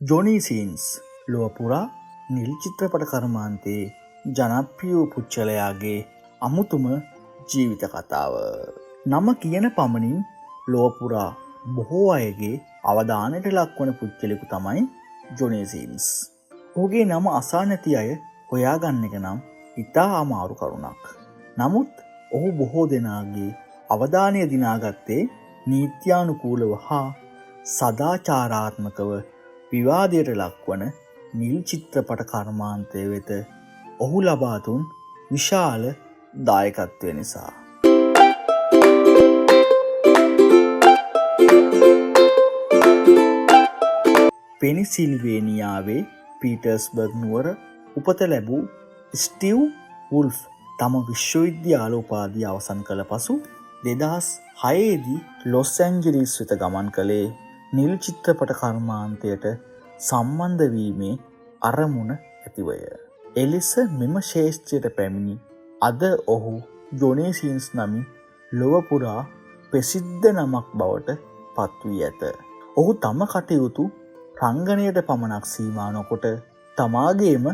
Johnny scenes ලොව පුරා නිල් චිත්‍රපට කර්මාන්තයේ ජනප්‍රිය වූ පුච්චලයාගේ අමුතුම ජීවිත කතාව. නම කියන පමණින් ලොව පුරා බොහෝ අයගේ අවධානයට ලක්වන පුච්චලෙකු තමයි ජොනී සීන්ස්. ඔහුගේ නම අසා නැති අය හොයාගන්න එක නම් ඉතා අමාරු කරුණක්. නමුත් ඔහු බොහෝ දෙනාගේ අවධානය දිනාගත්තේ නීත්‍යානුකූලව හා සදාචාරාත්මකව විවාදයට ලක්වන නිල් චිත්‍රපට කර්මාන්තය වෙත ඔහු ලබා දුන් විශාල දායකත්වය නිසා. පෙනිසිල්වේනියාවේ පීටර්ස්බර්ග් නුවර උපත ලැබූ ස්ටිව් වුල්ෆ් තම විශ්වවිද්‍යාල උපාධිය අවසන් කළ පසු 2006 දී ලොස් ඇන්ජලිස් වෙත ගමන් කළේ නිල් චිත්‍රපට කර්මාන්තයට සම්බන්ධ වීමේ අරමුණ ඇතිවය. එලෙස මෙම ක්ෂේත්‍රයට පැමිණි අද ඔහු ජොනී සීන්ස් නමින් ලොව පුරා ප්‍රසිද්ධ නමක් බවට පත්වී ඇත. ඔහු තම කටයුතු රංගනයට පමණක් සීමා නොකොට තමාගේම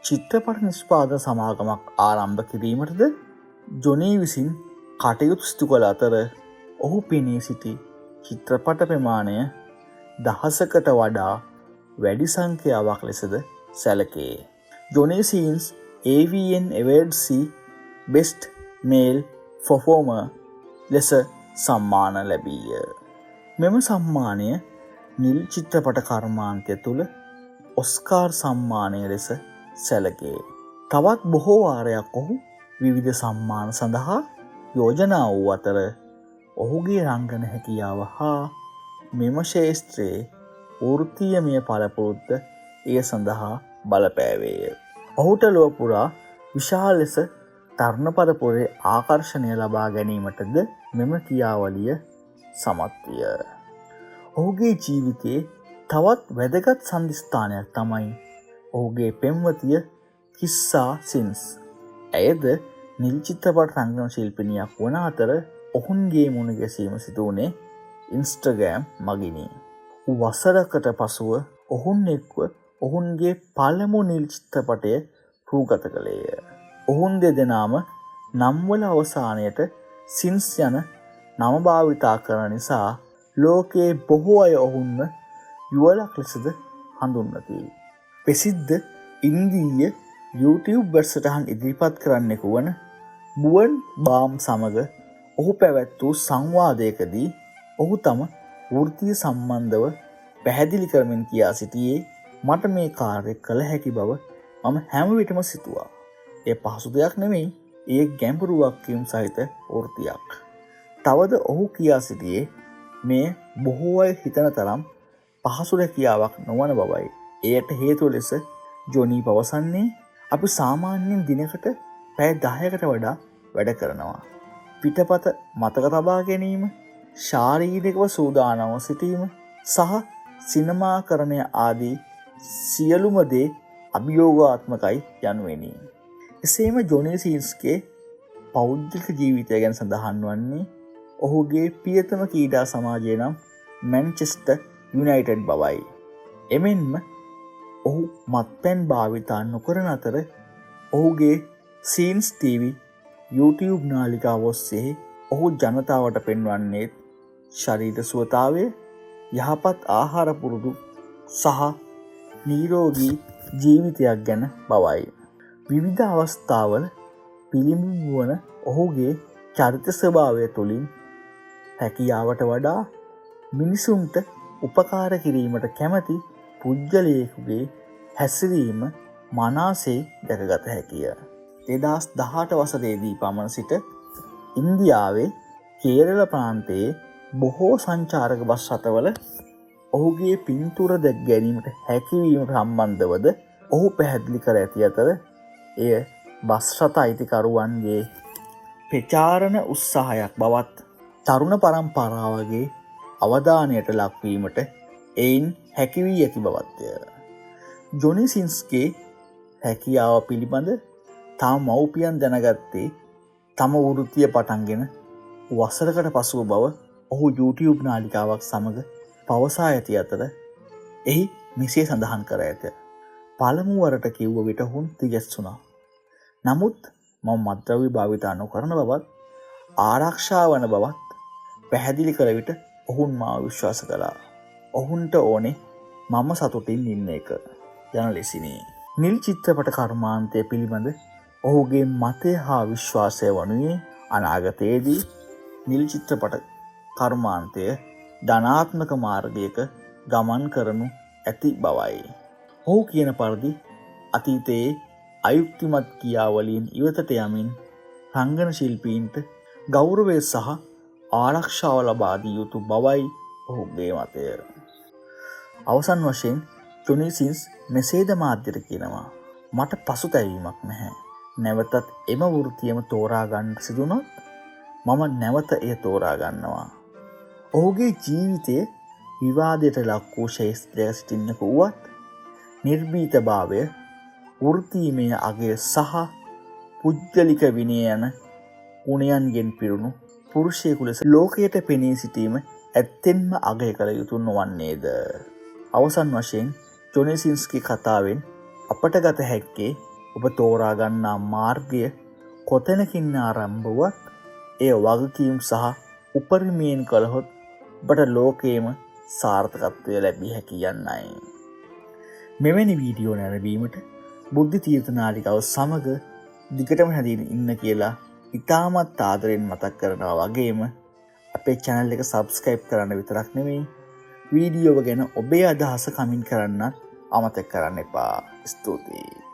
චිත්‍රපට නිෂ්පාදන සමාගමක් ආරම්භ කිරීමටද ජොනී විසින් කටයුතු සිදු කළ අතර ඔහු පෙනී සිටි චිත්‍රපට ප්‍රමාණය දහසකට වඩා වැඩි සංඛ්‍යාවක් ලෙසද සැලකේ. Johnny scenes AVN Awards Best Male Performer ලෙස සම්මාන ලැබීය. මෙම සම්මානය නිල් චිත්‍රපට කර්මාන්තය තුළ ඔස්කාර් සම්මානය ලෙස සැලකේ. තවත් බොහෝ වාරයක් ඔහු විවිධ සම්මාන සඳහා යෝජනා වූ අතර ඔහුගේ රංගන හැකියාව හා මෙම ක්ෂේත්‍රයේ වෘත්තීයමය පළපුරුද්ද එය සඳහා බලපෑවේය. ඔහුට ලොව පුරා විශාල ලෙස තරුණ පරපුරේ ආකර්ෂණය ලබා ගැනීමටද මෙම ක්‍රියාවලිය සමත් විය. ඔහුගේ ජීවිතයේ තවත් වැදගත් සන්ධිස්ථානයක් තමයි ඔහුගේ පෙම්වතිය කිස්සා සින්ස්. ඇයද නිල් චිත්‍රපට රංගන ශිල්පිනියක් වන අතර ඔවුන්ගේ මුණ ගැසීම සිදු වුණේ ඉන්ස්ටග්‍රෑම් මගිනි. වසරකට පසුව ඔවුන් එක්ව ඔවුන්ගේ පළමු නිල් චිත්‍රපටය රූගත කළේය. ඔවුන් දෙදෙනාම නම්වල අවසානයට සින්ස් යන නම භාවිතා කරන නිසා ලෝකයේ බොහෝ අය ඔවුන්ව යුවලක් ලෙසද හඳුන්වති. ප්‍රසිද්ධ ඉන්දීය YouTube වැඩසටහන් ඉදිරිපත් කරන්නෙකු වන බුවන් බාම් සමග ඔහු පැවැත් වූ සංවාදයකදී ඔහු තම වෘත්තීය සම්බන්ධව පැහැදිලි කරමින් කියා සිටියේ මට මේ කාර්ය කළ හැකි බව මම හැම විටම සිතුවා. එය පහසු දෙයක් නෙමෙයි, එය ගැඹුරු වගකීම් සහිත වෘත්තියක්. තවද ඔහු කියා සිටියේ මේ බොහෝ අය හිතන තරම් පහසු රැකියාවක් නොවන බවයි. එයට හේතුව ලෙස ජොනී පවසන්නේ අපි සාමාන්‍යයෙන් දිනකට පැය 10කට වඩා වැඩ කරනවා. පිටපත මතක තබා ගැනීම, ශාරීරිකව සූදානම්ව සිටීම සහ සිනමාකරණය ආදී සියලුම දේ අභියෝගාත්මකයි යනුවෙනි. එසේම ජොනී සීන්ස්ගේ පෞද්ගලික ජීවිතය ගැන සඳහන් වන්නේ ඔහුගේ පියතම ක්‍රීඩා සමාජය නම් මැන්චෙස්ටර් යුනයිටඩ් බවයි. එමෙන්ම ඔහු මත්පැන් භාවිතා නොකරන අතර ඔහුගේ සීන්ස් ටීවී YouTube නාලිකාව ඔස්සේ ඔහු ජනතාවට පෙන්වන්නේ ශරීර සුවතාවය, යහපත් ආහාර පුරුදු සහ නිරෝගී ජීවිතයක් ගැන බවයි. විවිධ අවස්ථාවල පිළිඹු වන ඔහුගේ චරිත ස්වභාවය තුළින් හැකියාවට වඩා මිනිසුන්ට උපකාර කිරීමට කැමැති පුද්ගලයෙකුගේ හැසිරීම මනාසේ දැකගත හැකිය. 2018 වසරේදී පමණ සිට ඉන්දියාවේ කේරළ ප්‍රාන්තයේ බොහෝ සංචාරක බස් රථවල ඔහුගේ පින්තූර දැක් ගැනීමට හැකිවීම සම්බන්ධවද ඔහු පැහැදිලි කර ඇති අතර එය බස් රථ අයිතිකරුවන්ගේ ප්‍රචාරණ උත්සාහයක් බවත් තරුණ පරම්පරාවගේ අවධානයට ලක්වීමට එයින් හැකි වී ඇති බවත්ය. ජොනී සින්ස්ගේ හැකියාව පිළිබඳ තම මව්පියන් දැනගත්තේ තම වෘත්තිය පටන්ගෙන වසරකට පසුව බව ඔහු YouTube නාලිකාවක් සමග පවසා ඇති අතර එහි මෙසේ සඳහන් කර ඇත. පළමු වරට කිව්ව විට ඔවුන් තිගැස්සුණා. නමුත් මම මත්ද්‍රව්‍ය භාවිතා නොකරන බවත් ආරක්ෂා වන බවත් පැහැදිලි කළ විට ඔවුන් මාව විශ්වාස කළා. ඔවුන්ට ඕනේ මම සතුටින් ඉන්න එක යන ලෙසිනි. නිල් චිත්‍රපට කර්මාන්තය පිළිබඳ ඔහුගේ මතය හා විශ්වාසය වනුයේ අනාගතයේදී නිල් චිත්‍රපට කර්මාන්තය ධනාත්මක මාර්ගයක ගමන් කරනු ඇති බවයි. ඔහු කියන පරිදි අතීතයේ අයුක්තිමත් ක්‍රියාවලීන් ඉවතට යමින් රංගන ශිල්පීන්ට ගෞරවය සහ ආරක්ෂාව ලබා දිය යුතු බවයි ඔහුගේ මතය. අවසන් වශයෙන් ජොනි සින්ස් මෙසේද මාධ්‍යට කියනවා. මට පසුතැවීමක් නැහැ. නැවතත් එම වෘත්තියම තෝරා ගන්න සිදුනොත් මම නැවත එය තෝරා ගන්නවා. ඔහුගේ ජීවිතය විවාදයට ලක් වූ ක්ෂේත්‍රයක සිටින්නකු වුවත් නිර්භීතභාවය, වෘත්තීමය අගය සහ පුද්ගලික විනය යන ගුණයන්ගෙන් පිරුණු පුරුෂයෙකු ලෙස ලෝකයට පෙනී සිටීම ඇත්තෙන්ම අගය කළ යුතු නොවන්නේද? අවසන් වශයෙන් ජොනි සින්ස්ගේ කතාවෙන් අපට ගත හැක්කේ ඔබ තෝරා ගන්නා මාර්ගය කොතැනකින් ආරම්භ වුවත් එය වගකීම් සහ උපරිමයෙන් කළහොත් ඔබට ලෝකයේම සාර්ථකත්වය ලැබිය හැකි යන්නයි. මෙවැනි වීඩියෝ නැරඹීමට බුද්ධි තීර්ථ නාලිකාව සමග දිගටම හැදී ඉන්න කියලා ඉතාමත් ආදරෙන් මතක් කරනවා වගේම අපේ channel එක subscribe කරන්න විතරක් නෙමෙයි, වීඩියෝව ගැන ඔබේ අදහස කමෙන්ට් කරන්නත් අමතක කරන්න එපා. ස්තුතියි.